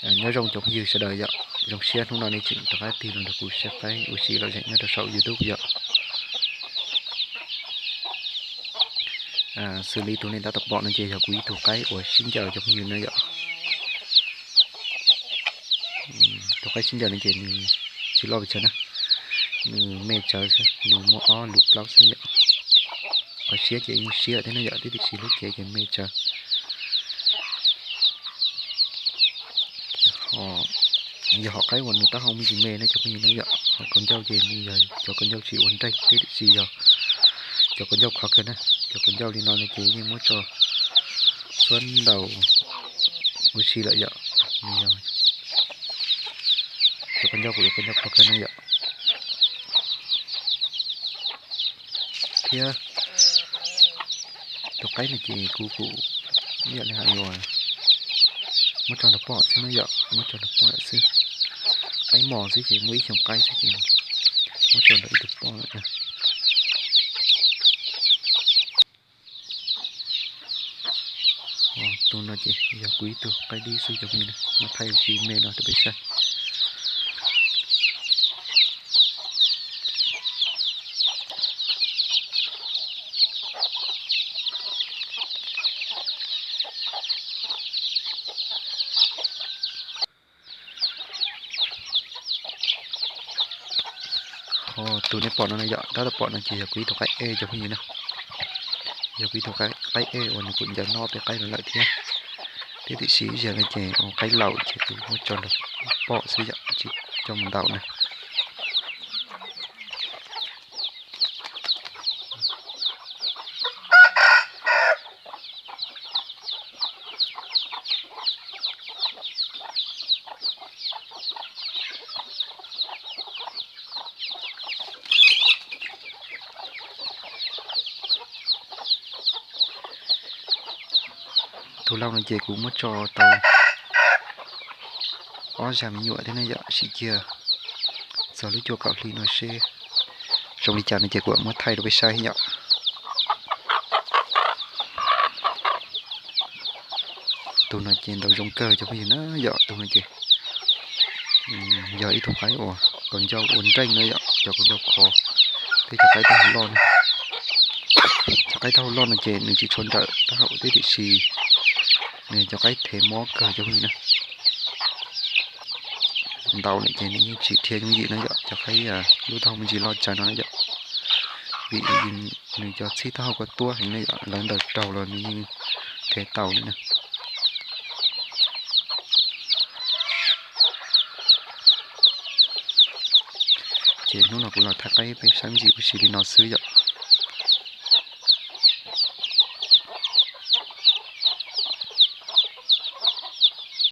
Nyob zoo cov phooj ywg sawv daws yom, zoo siab hnub no nej tseem rov qab tig los nrog kuv saib qaib ua si lom zem nyob rau saum YouTube yom. Xws li tus nej tab tom pom no ces yog kuv ib tug qaib uas sib ncaws cov phooj ywg na yom. Tus qaib sib ncaws no ces nws tsis loj pes tsawg na, nws me tsawv xwb, nws muaj ob lub plaub xwb yom. Qhov siab ces yeej siab thiab na yom, tiam sis lub cev ces me tsawv. Yog hom qaib uas nws taub hau me ntsis me na cov phooj ywg na yom, hom kaus ncauj ces nws yog cov kaus ncauj tsis ua nreej thiab tiam sis yog cov kaus ncauj khov kawg na. Cov kaus ncauj li no no ces yeej muab tso xuab ntaus ua si lawm yom. Nws yog cov kaus ncauj kuj yog kaus ncauj khov kawg na yom. Thiab tus qaib no ces kuv kuj ib yam li hais uas muab tso nrog poj xwb na yom, muab tso nrog poj xwb. Qaib mos xwb ces muaj ib xyoos qaib xwb ces muab tso nrog ib tug poj lawm na. Tus no ces yog kuv ib tug qaib dib xwb cov phooj ywg na, muab thaij ua si me no rau peb saib. Ho tus nej pom no na yom, tab tom pom no ces yog kuv ib tug qaib ej cov phooj ywg na. Yog kuv ib tug qaib ej uas nws kuj ncaws noj peb qaib no lawm thiab. Thiab tiam sis ib zaug no ces ua qaib laus ces kuv muab tso nrog poj xwb yom, tsis coj mus ntaus na. Tus laus no ces kuv muab tso tau ob zag me nyuam thiab na yom, sim kiag txog lub cuaj kaum hli no seb zoo li cas no ces kuv muab thaij rau peb saib yom. Tus no ces ntaus zoo kawg cov phooj ywg na yom, tus no ces yog ib tug qaib uas kaus ncauj ua nreej na yom, cov kaus ncauj khov thiab cov qaib taub hau loj na. Cov qaib taub hau loj no ces nws tsis tshua nrawm taub hau thiab tiam sis nws cov qaib thev mob kawg cov phooj ywg na. Ntaus lawm ces nws yeej tsis dhia yooj yim na yom, cov qaib lub taub hau me ntsis loj tsawv no na yom, vim nws cov txhij taub hau ko tuab heev na yom, lawv ntaus raug los nws yeej thev tau li na. Ces hnub no kuv los thaij qaib peb saib me ntsis ua si li no xwb yom.